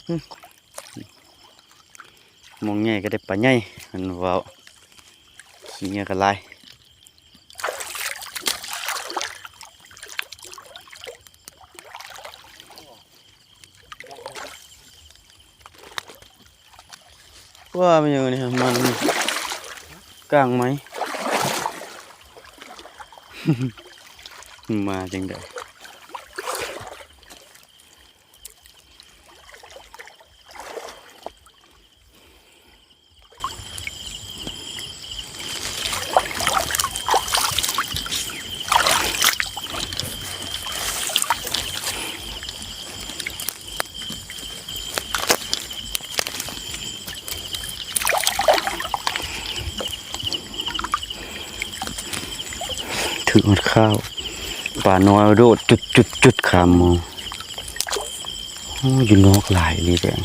ມອງໃຫຍ່ກໍໄດ້ປາໃຫຍ່ ມັນເວົ້າ ຂີ້ເຫຍື້ອກໍຫຼາຍ. ວ່າມັນຫຍັງນີ້ ມັນກ້າງໄມ້ ມາຈັ່ງໃດ? ຖືກຮອດຂ້າວ ປານ້ອຍໂດດຈຸດໆໆ ຂ້າມມອງ. ໂອ້ ຢູ່ນອກຫຼາຍອີ່ຫຼີແດງ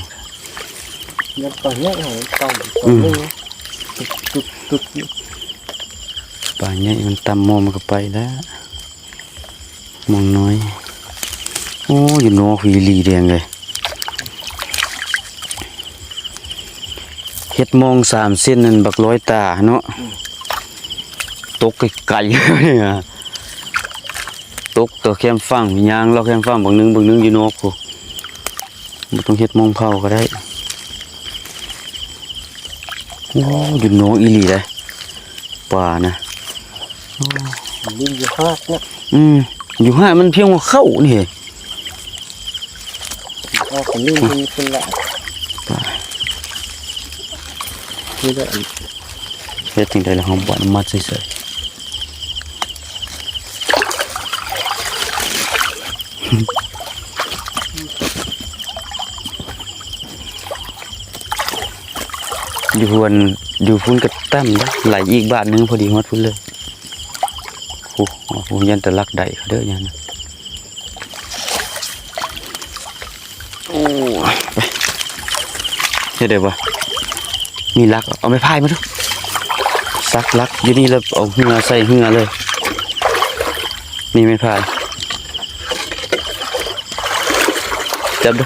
ຍັງປາໃຫຍ່ເຮົາຕຳ ອືມ ປາໃຫຍ່ມັນຕຳໝໍ້ມັນກໍໄປແລ້ວ ມອງນ້ອຍ. ໂອ້ ຢູ່ນອກອີ່ຫຼີແດງເອີຍ ເຮັດມອງສາມເສັ້ນນັ້ນ ບັກລອຍຕາເນາະ ອືມ ຕົກໄກໆ ຕົກແຕ່ແຄມຝັ່ງ ຍ່າງເລາະແຄມຝັ່ງ ບັກໜຶ່ງ ບັກໜຶ່ງຢູ່ນອກພຸ້ນ ບໍ່ຕ້ອງເຮັດມອງເຜົາກໍໄດ້. ໂອ້ ຢູ່ນອກອີ່ຫຼີເດ້ ປານະ ໂອ້ ຫຼິ້ນຢູ່ຫາດເນາະ ອືມ ຢູ່ຫາດມັນພຽງຫົວເຂົ່ານີ້ ອອກກັນນີ້ເປັນລະ ນີ້ແຫຼະ ເຮັດຈັ່ງໃດລະ ເຮົາບໍ່ອະນຸມັດເສີຍໆ ຢູ່ພຸ້ນ ຢູ່ພຸ້ນກໍຕ່ຳເດ້ ໄຫຼອີກບາດໜຶ່ງ ພໍດີຮອດພຸ້ນເລີຍ. ໂອ້ ໂອ້ ຢ້ານແຕ່ລັກໄດ້ເດີ ຢ້ານນະ. ໂອ້ ໄປ ເຮັດໄດ້ບໍ່? ມີລັກ ເອົາໄມ້ພາຍມາດູ ສັກລັກຢູ່ນີ້ ແລ້ວເອົາເຮືອໃສ່ເຮືອເລີຍ. ນີ້ໄມ້ພາຍ ຈັບດູ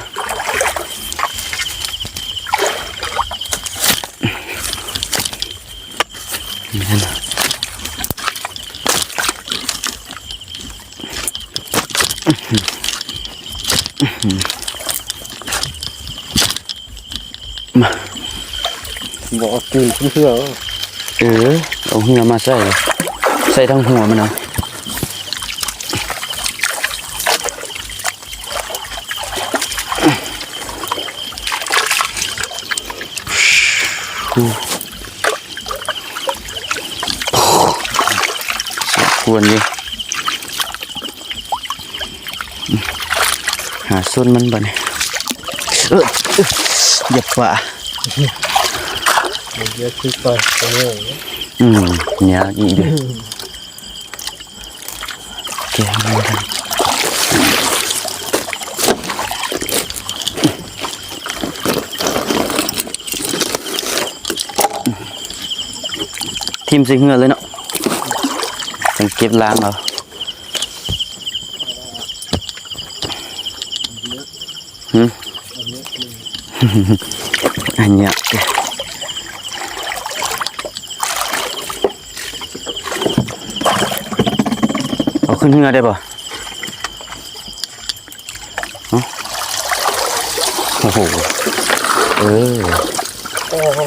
ມາ ບໍ່ເອົາຕີນຂຶ້ນເຮືອ ເອີ ເອົາເຮືອມາໃສ່ ໃສ່ທັງຫົວມັນເອົາ. ໂອ້ ສົມຄວນຢູ່ ຫາສົ້ນມັນບາດນີ້ ເອີ ເອີ ຢ່າປະ ມັນເຍອະຄືປາ ອືມ ຍາກອີກເດ້. ຖິ້ມໃສ່ເຮືອເລີຍເນາະ ຈັ່ງເກັບລ້າງເອົາ. ຫຶ? ອັນເນີ້ຍ ເອົາຂຶ້ນເຮືອໄດ້ບໍ່? ເອົ້າ ໂອ້ໂຫ ເອີ ໂອ້ໂຫ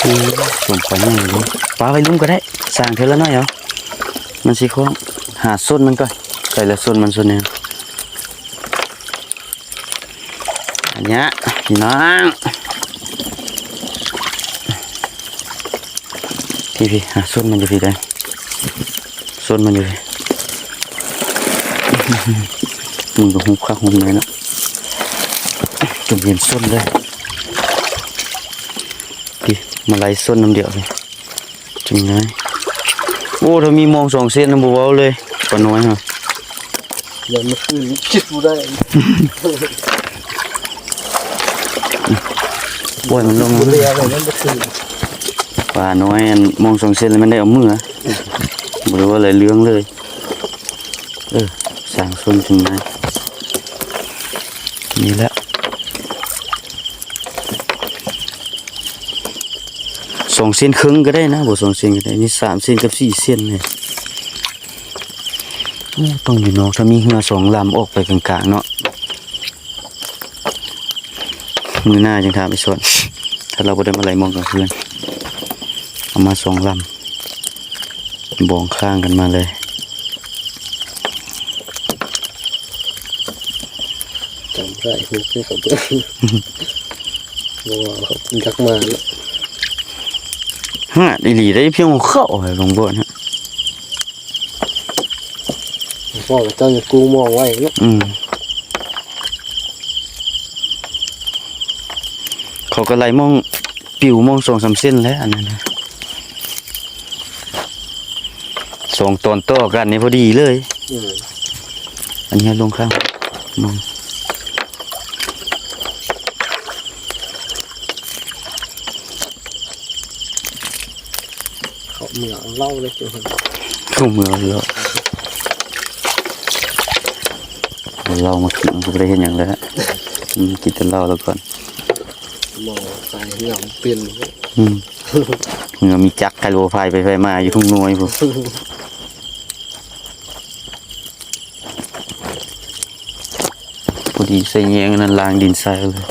ໂອ້ ສົມປາໃຫຍ່ເລີຍ ປາໄວ້ລຸ່ມກໍໄດ້ ສ້າງເທື່ອລະໜ້ອຍເອົາ ມັນຊິຄ້ອງ ຫາສົ້ນມັນກ່ອນ ໃສ່ລະສົ້ນມັນ ສົ້ນນີ້ ອັນເນີ້ຍ ພີ່ນ້ອງ ພີ່ໆ ຫາສົ້ນມັນຢູ່ພີ້ເດີ້ ສົ້ນມັນຢູ່ພີ້ ມັນກໍຫຸບຄັກຫຸບແນ່ເນາະ ຈົນເຫັນສົ້ນເລີຍ ພີ້ ມາໄລ່ສົ້ນນຳດຽວພີ້. ຈັ່ງໃດ ໂອ້ ຖ້າມີມອງສອງເສັ້ນນະ ບໍ່ເວົ້າເລີຍ ປານ້ອຍເຮົາ ຢ່າມາຄືນຄິດບໍ່ໄດ້ ປ່ອຍມັນລົງ ບໍ່ເຫຼືອເລີຍ ມັນບໍ່ຄືນ ປານ້ອຍ ອັນມອງສອງເສັ້ນແລ້ວມັນໄດ້ເອົາເມືອ ບໍ່ໄດ້ເວົ້າຫຼາຍເລື່ອງເລີຍ ເອີ ສ າງຊົນຈຶ່ງມາ ນີ້ແຫຼະ ສອງເຊັນເຄິ່ງກໍໄດ້ນະ ບໍ່ສອງເຊັນກໍໄດ້ ມີສາມເຊັນກັບສີ່ເຊັນນີ້. ໂອ້ ຕ້ອງຢູ່ນອກ ຖ້າມີເຮືອສອງລຳອອກໄປກາງໆເນາະ. ມື້ໜ້າຈັ່ງຖາມໄອ້ສອນ ຖ້າລາວບໍ່ໄດ້ມາໄລ່ມອງກາງຄືນ ເອົາມາສອງລຳ ບອງຂ້າງກັນມາເລີຍ. ຈຳໄດ້ ຮູ້ຄືກັນ ບໍ່ວ່າເຂົາຢາກມາເນາະ. ຫາດອີ່ຫຼີໄດ໋ ພຽງຫົວເຂົ້າ ລົງບ່ອນ ເຂົາເຈົ້າຍັງກູ້ມອງໄວ້ເນາະ. ອືມ ເຂົາກໍໄລ່ມອງ ປິວມອງສອງສາມເສັ້ນແຫຼະ ອັນນັ້ນນະ ສອງຕອນຕໍ່ກັນນີ້ພໍດີເລີຍ. ອືມ ອັນນີ້ລົງຂ້າງມອງ. ເຂົາເມືອເຫຼົ້າເລີຍ ເຂົາເມືອເຫຼົ້າ ເຫຼົ້າມາກິນ ມັນກໍບໍ່ໄດ້ເຮັດຫຍັງແລ້ວ ອືມ ກິນແຕ່ເຫຼົ້າແລ້ວກ່ອນ ເມົາຕາຍເຫື່ອມັນເປັນ. ອືມ ເຫື່ອມີຈັກ ໃຜບໍ່ພາຍໄປພາຍມາຢູ່ທົ່ງນວຍພຸ້ນ. ພໍດີໃສ່ແຍງອັນນັ້ນ ລ້າງດິນໃສ່ເອົາເລີຍ.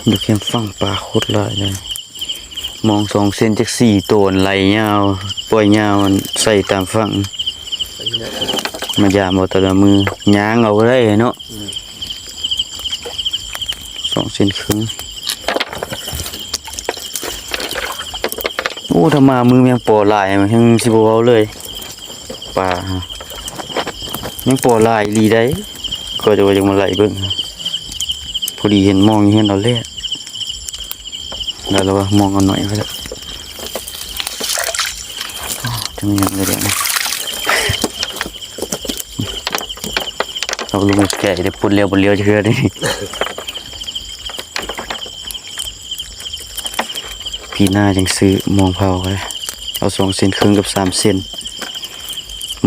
ຢູ່ແຄມຝັ່ງປາໂຄດຫຼາຍເລີຍ. ມອງສອງເສັ້ນຈັກສີ່ໂຕ ໄຫຼຍາວ ປ່ອຍຍາວ ໃສ່ຕາມຝັ່ງ ມາຢາມເອົາແຕ່ລະມື້ ຍ່າງເອົາກໍໄດ້ເນາະ. ອືມ ສອງເສັ້ນເຄິ່ງ. ໂອ້ ຖ້າມາມື້ແມງປໍຫຼາຍ ແຮງຊິບໍ່ເວົ້າເລີຍ. ປາ ແມງປໍຫຼາຍອີ່ຫຼີໃດ໋ ຂ້ອຍຈະວ່າຢາກມາໄລ່ເບິ່ງ ພໍດີເຫັນມອງຢູ່ເຮືອນລາວແລ້ວ ລາວວ່າມອງເອົາໜ້ອຍໄວ້ແລ້ວ ຈັ່ງຍັງໄດ້ແລ້ວນະ. ເອົາລົງໃກ້ໆ ໄດ້ປົດແລ້ວບໍ່ແລ້ວຈັກເທື່ອນີ້. ປີໜ້າຈັ່ງຊື້ມອງເຜົາກໍໄດ້ ເອົາສອງເສັ້ນເຄິ່ງກັບສາມເສັ້ນ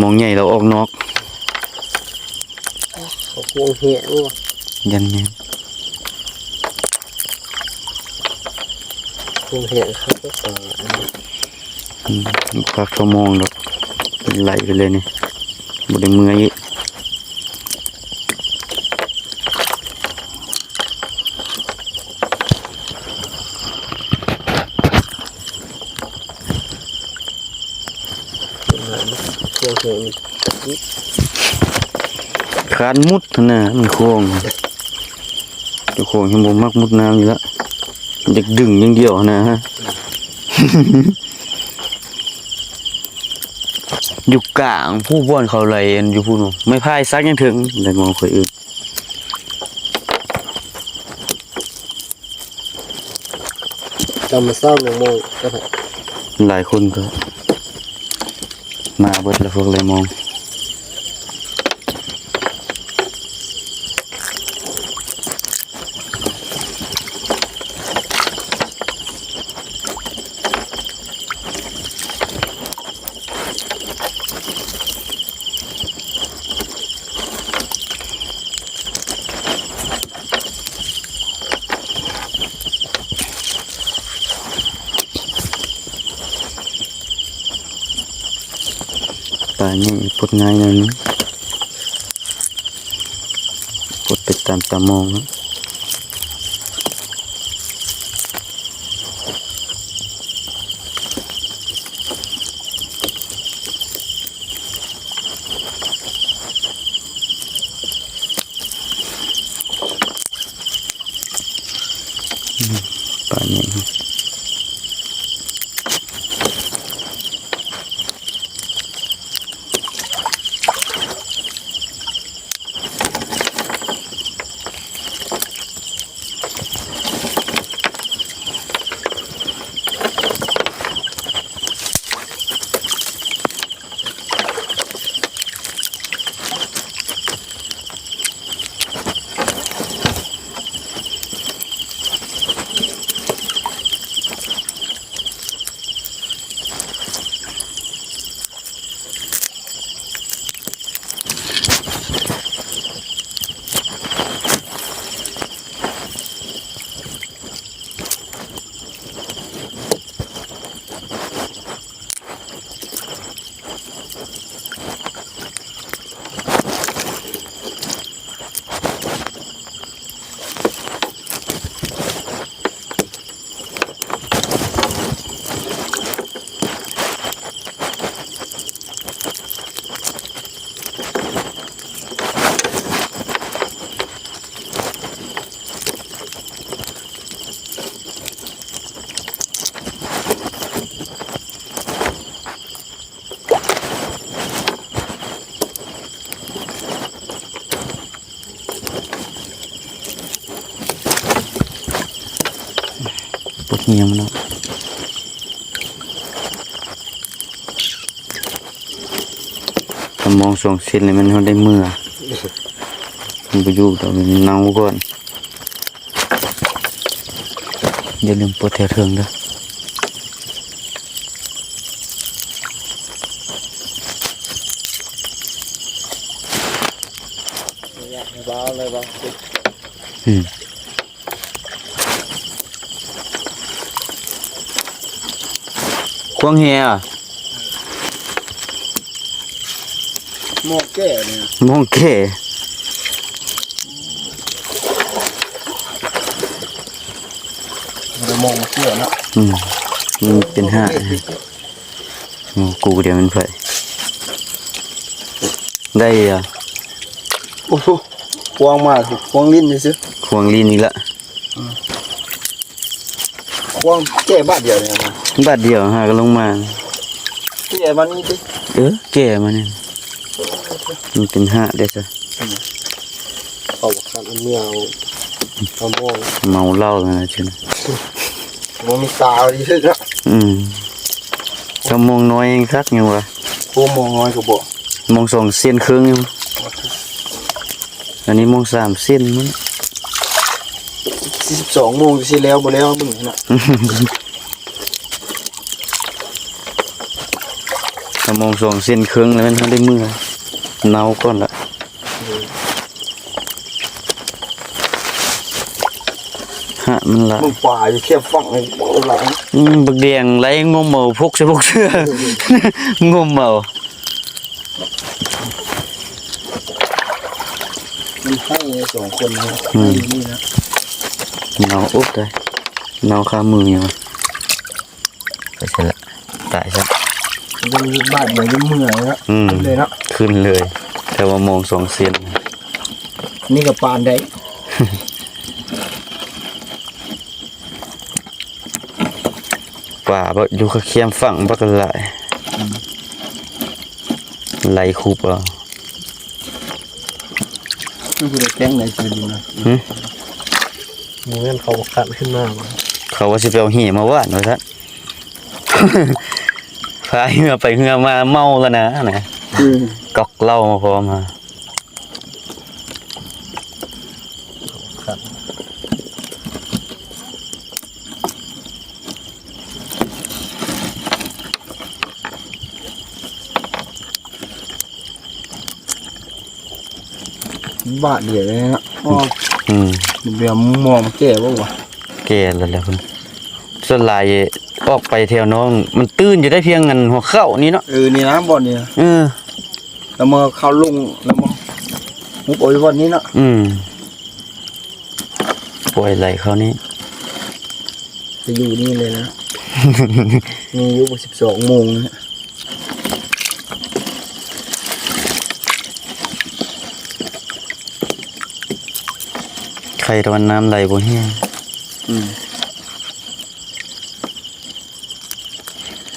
ມອງໃຫຍ່ລາວອອກນອກ. ເຂົາຫ່ວງແຫງບໍ່? ຢ້ານແມ່ນ ຫ່ວງແຫງຄັກ ປາອັນນີ້. ອືມ ບໍ່ຄັກເທົ່າມອງດອກ ໄຫຼໄປເລີຍນີ້ ບໍ່ໄດ້ເມື່ອຍອີກ. ຄານມຸດຫັ້ນນະ ມັນຂວາງ ເຈົ້າຂອງຍັງບໍ່ມັກມຸດນ້ຳຢູ່ລະ ຢາກດຶງຢ່າງດຽວຫັ້ນນະ. ຢູ່ກາງຜູ້ບ່ອນເຂົາໄຫຼອັນຢູ່ພຸ້ນ ໄມ້ພາຍສັກຍັງເຖິງ ໄດ້ມອງຂ້ອຍເອີ້ນ ຈຳມາເຊົ້າໜຶ່ງໂມງ ຫຼາຍຄົນກໍມາເບິດແລ້ວ ພວກໄຫຼມອງ. ປາໃຫຍ່ປົດງ່າຍໜ້ອຍໜຶ່ງ ປົດໄປຕາມຕາມອງເນາະ. ປາຫຍັງ? ໂ ປົດຫຍັງເນາະ ກະມອງສອງເສັ້ນນີ້ມັນເຮົາໄດ້ເມືອ ມັນບໍ່ຢູ່ດອກ ມັນເນົ່າກ່ອນ. ຢ່າລືມປົດແຖວເທິງເດີ. ອືມ ຄວາງແຫ ມອງແກ່ນີ້ ມອງແກ່ ມອງເກີເນາະ ອືມ ມັນເປັນຫາກ ໂອ້ ກູດຽວມັນໄປ ໄດ້ອະ ໂອ້ໂຫ ຄວາງມາ ຄວາງຫຼິ້ນຊື່ໆ ຄວາງຫຼິ້ນອີກລະ. ຄວາງແກ່ບາດດຽວນີ້ນະ ບາດດຽວຫາກະລົງມາ ແກ່ມານີ້ຕິ ເອີ ແກ່ມານີ້ ມັນເປັນຫາກເດ້ຊະ ເອົາຄັນເມືອ ເອົາ ເອົາມອງ ເມົາເຫຼົ້ານະ ບໍ່ມີຕາດີເນາະ ອືມ ຖ້າມອງນ້ອຍແຮງຄັກຍັງວ່າ ໂອ້ ມອງນ້ອຍກະບໍ່ ມອງສອງເສັ້ນເຄິ່ງຢູ່. ອັນນີ້ໂມງສາມເສັ້ນ ສິບສອງໂມງຊິແລ້ວບໍ່ແລ້ວເບິ່ງຫັ້ນນະ ຖ້າໂມງສອງເສັ້ນເຄິ່ງແລ້ວແມ່ນເຮົາໄດ້ເມືອ ເນົ່າກ່ອນລະ ຫາກມັນຫຼາຍ ເບິ່ງປາຢູ່ແຄມຝັ່ງນີ້ ອືມ ບັກແດງໄຫຼງົມເອົາ ພົກໃສ່ພົກເສື້ອ ງົມເອົາ. ມັນໄຫ້ສອງຄົນນະ ອືມ ໄຫ້ຢູ່ນີ້ນະ ເນົ່າ ໂອ້ ຕາຍ ເນົ່າຄາມືຫຍັງວະ ໄປໃສລະ ຕາຍຊະ ມັນບາດດຽວຍັງເມື່ອຍເນາະ ອືມ ຂຶ້ນເລີຍເນາະ ຂຶ້ນເລີຍ ແຕ່ວ່າມອງສອງເສັ້ນ ນີ້ກະປານໃດ. ປາບໍ່ ຢູ່ແຄມຝັ່ງບັກຫຼາຍ ອືມ ໄຫຼຄຸບເອົາ ມັນຊິໄດ້ແຕ່ງໄດ້ຊື່ດີນະ ຫຶ ບໍ່ແມ່ນເຂົາຄັນຂຶ້ນມາບໍ່ ເຂົາວ່າຊິໄປເອົາແຫມາຫວ່ານວ່າຊັ້ນ ພາຍເຮືອໄປເຮືອມາເມົາລະນະ ນະ ອືມ ກອກເຫຼົ້າມາພ້ອມ ບາດດຽວເລີຍເນາະ ອືມ ແບບມອງແກ່ບໍ່ວະ ແກ່ແລ້ວແຫຼະ ສ່ວນຫຼາຍອອກໄປແຖວນອກ ມັນຕື້ນຢູ່ໄດ້ພຽງອັນຫົວເຂົ້ານີ້ເນາະ ເອີ ນີ້ນະ ບ່ອນນີ້ນະ ເອີ ລະມາເຂົ້າລົງ ລະມາຮຸບເອົາຢູ່ບ່ອນນີ້ເນາະ ອືມ ປ່ອຍໄຫຼເຂົ້ານີ້ ຈະຢູ່ນີ້ເລີຍນະ ມີຢູ່ບໍ່ ສິບສອງໂມງນະ ໄຄຕາວັນນ້ຳໄຫຼບໍ່ແຮງ ອືມ.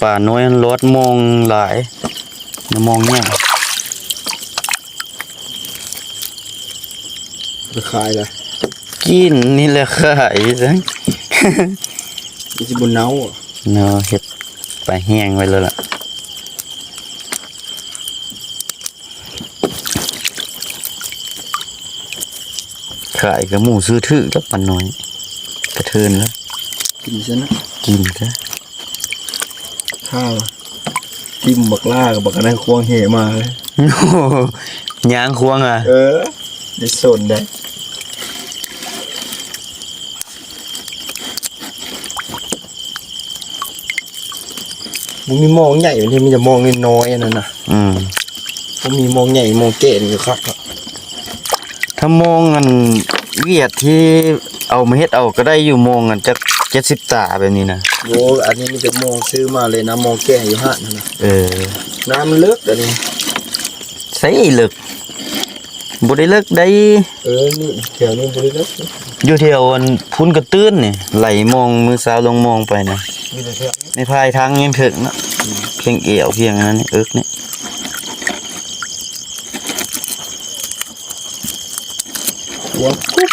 ປານ້ອຍລອດມອງຫຼາຍ ມອງໃຫຍ່ ໄປຂາຍລະ ກິນນີ້ແຫຼະຂາຍຊັ້ນ ມັນຊິບໍ່ເນົ່າ ເນາະ ເຮັດປາແຫ້ງໄວ້ໂລດລະ ຂາຍກະໝູຊື້ຖືກດອກ ປານ້ອຍກະເທີນລະ ກິນຊະນະ ກິນຊະ ຖ້າຖິ້ມບັກຫຼ້າກັບບັກອັນນັ້ນ ຄວາງແຫມາເລີຍ ໂອ້ໂຫ ຍ່າງຄວາງອະ ເອີ ໄດ້ສົນໄດ໋. ບໍ່ມີມອງໃຫຍ່ ມັນມີແຕ່ມອງນ້ອຍໆ ອັນນັ້ນນະ ອືມ ບໍ່ມີມອງໃຫຍ່ ມອງແກ່ນີ້ກະຄັກ ຖ້າມອງອັນຫວຽດທີ່ເອົາມາເຮັດເອົາກະໄດ້ຢູ່ ມອງອັນຈັກເຈັດສິບຕາແບບນີ້ນະ ໂອ້ ອັນນີ້ມີແຕ່ມອງຊື້ມາເລີຍນະ ມອງແກ່ຢູ່ຮ້ານຫັ້ນນະ ເອີ ນ້ຳເລິກອັນນີ້ ໃສເລິກ ບໍ່ໄດ້ເລິກໃດ ເອີ ນີ້ແຖວນີ້ບໍ່ໄດ້ເລິກ ຢູ່ແຖວອັນພຸ້ນກະຕື້ນນີ້ ໄຫຼມອງ ມື້ເຊົ້າລົງມອງໄປນະ ມີແຕ່ແຖວນີ້ ໃນພາຍທາງຍັງເຖິງເນາະ ອືມ ພຽງແອວພຽງອັນນັ້ນ ເອິກນີ້ ຫົວກຸ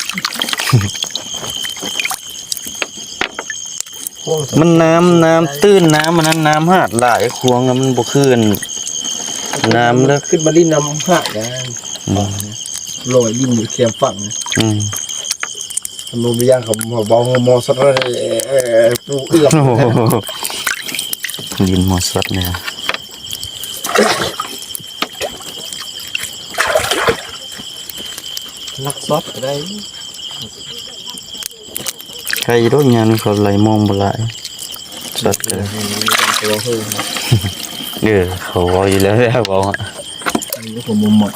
ບ. ມັນນ້ຳ ນ້ຳຕື້ນ ນ້ຳອັນນັ້ນ ນ້ຳຫາດຫຼາຍ ຄວາງມັນບໍ່ຄືອັນນ້ຳເລິກ ຂຶ້ນມາຫຼິ້ນນ້ຳຫາດນະ ອືມ ລອຍຫຼິ້ນຢູ່ແຄມຝັ່ງນະ ອືມ ໂນເບຍາເຂົາເວົ້າມໍຊັດ ເອີ ປູເອື້ອມ ຫຼິ້ນມໍຊັດແນວ ລັກຊັດກໍໄດ້. ໄຄຢູ່ດອກ ຍາມນີ້ເຂົາໄລ່ມອງບໍ່ຫຼາຍ ຊັດກໍໄດ້ ເອີ ເຂົາເວົ້າຢູ່ແລ້ວ ເວົ້າ ອັນນີ້ກໍບໍ່ໝົດ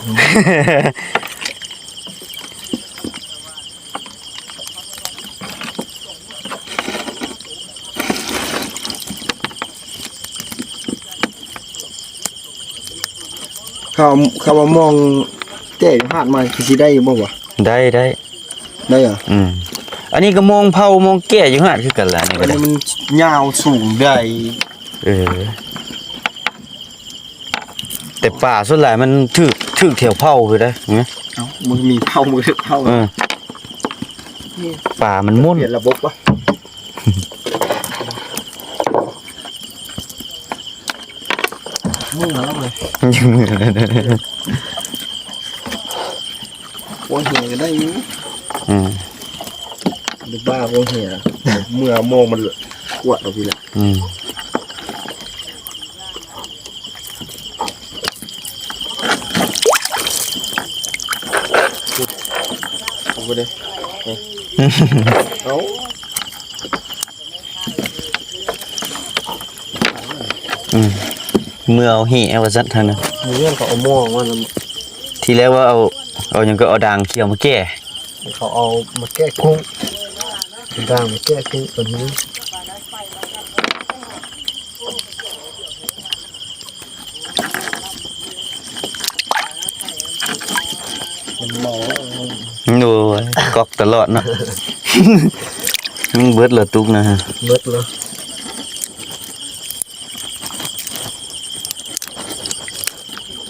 ເຂົາ ເຂົາວ່າມອງແກ້ຢູ່ຫາດໃໝ່ ຄືຊິໄດ້ຢູ່ບໍ່ວະ? ໄດ້ ໄດ້ ໄດ້ຫວາ? ອືມ ອັນນີ້ກໍມອງເຜົາມອງແກ້ຢູ່ຫາດຄືກັນລະ ອັນນີ້ກໍໄດ້ ມັນຍາວສູງໄດ້ ເອີ ແຕ່ປາສ່ວນຫຼາຍມັນຖືກ ຖືກແຖວເຜົາພຸ້ນເດ້ ເອີ ເອົ້າ ມັນມີເຜົາ ມັນຖືກເຜົາ ເອີ ປາມັນມົ້ນ ປ່ຽນລະບົບວະ. ເມືອແລ້ວເວີຍ ບໍ່ເຫຍກໍໄດ້ຢູ່ ອືມ ຫຼືບ້າບໍ່ເຫຍ ເມືອມອງມັນກວດເອົາພີ້ແຫຼະ ອືມ ເອົາໄປເດ້ ເອົາ. ອືມ ເມືອເອົາແຫວ່າຊັ້ນທາງນັ້ນ ເມືອເຂົາເອົາໝໍ້ມານຳ ທີແລກວ່າເອົາ ເອົາຫຍັງກໍເອົາດາງຂຽວມາແກ້ ເຂົາເອົາມາແກ້ກຸ້ງ ດາງມາແກ້ກຸ້ງຕົວນີ້ ມັນເມົາແລ້ວ ໂອ້ຍ ກອກຕະຫຼອດເນາະ ມັນເບິດແລ້ວຕຸກນະ ເບິດແລ້ວ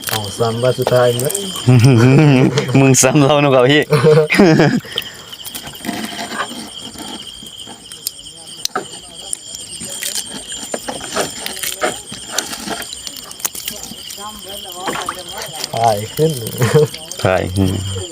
ເອົາຊ້ຳບາດສຸດທ້າຍເບິດ ມຶງຊ້ຳເຫຼົ້ານຳເຂົາອີກ. ຖ່າຍຂຶ້ນ ຖ່າຍຂຶ້ນ